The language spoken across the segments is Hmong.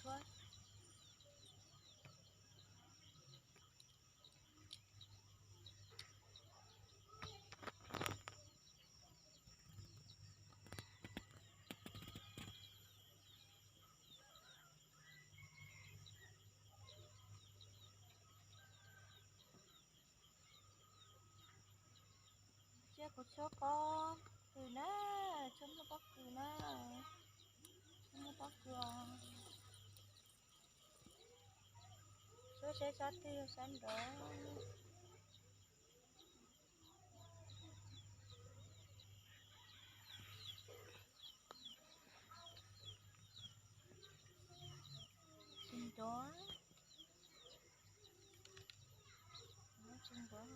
tshuab. Tsiab kuv tshuab pob kws na, tshuab muaj pob kws na, tshuab muaj pob kws os. Tshuab sab sab twg sab nrad. Tsis nrov. Tsis nrov.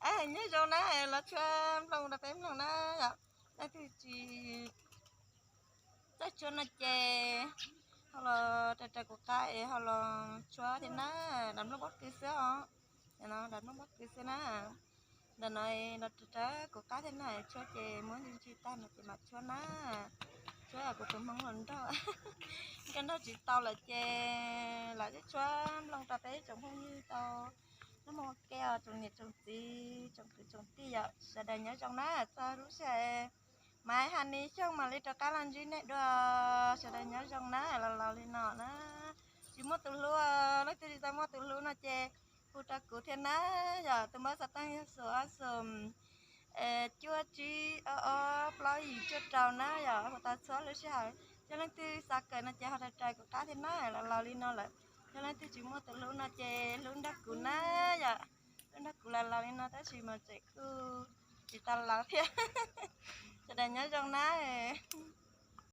Nyob zoo na, los tshuab nplooj rau peb mloog na yom. Leej twg tsis txawj tshuab no ces ho los raws raws kuv qab es ho los tshuab thiab na. Dav nplooj pob kws xwb os, dav nplooj pob kws xwb na. Ntawm no los raws raws kuv qab thiab na, tshuab ces muab ntsis ntsis tag no ces mam tshuab na. Tshuab kuv tus hmoob hluas nraug, nkag nraug tsis tau lawm ces lam tshuab nplooj rau peb tsoom phooj ywg tau noj mov ua ke os, tsoom niam tsoom txiv tsoom kwv tsoom tij yom. Sawv daws nyob zoo na, txog lub sij hawm Maiv Honey Xyooj mam li rov qab los ntsib nej dua. Sawv daws nyob zoo na, los laus li no na. Tsis muaj tus hlub, leej twg tsis tau muaj tus hlub no ces hu rau kuv thiab na yom. Tus npawb xov tooj yog xoom ob xoom cuaj tsib ob ob plaub yim cuaj rau na yom. Hu tau txhua lub sij hawm. Yog leej twg xav kawm no ces ho raws raws kuv qab thiab na, los laus li no lawm. Yog leej twg tsis muaj tus hlub no ces hlub nrog kuv na yom. Hlub nrog kuv los laus li no tab sis mas tseem kuj tsis tau laus thiab. Sawv daws nyob zoo na.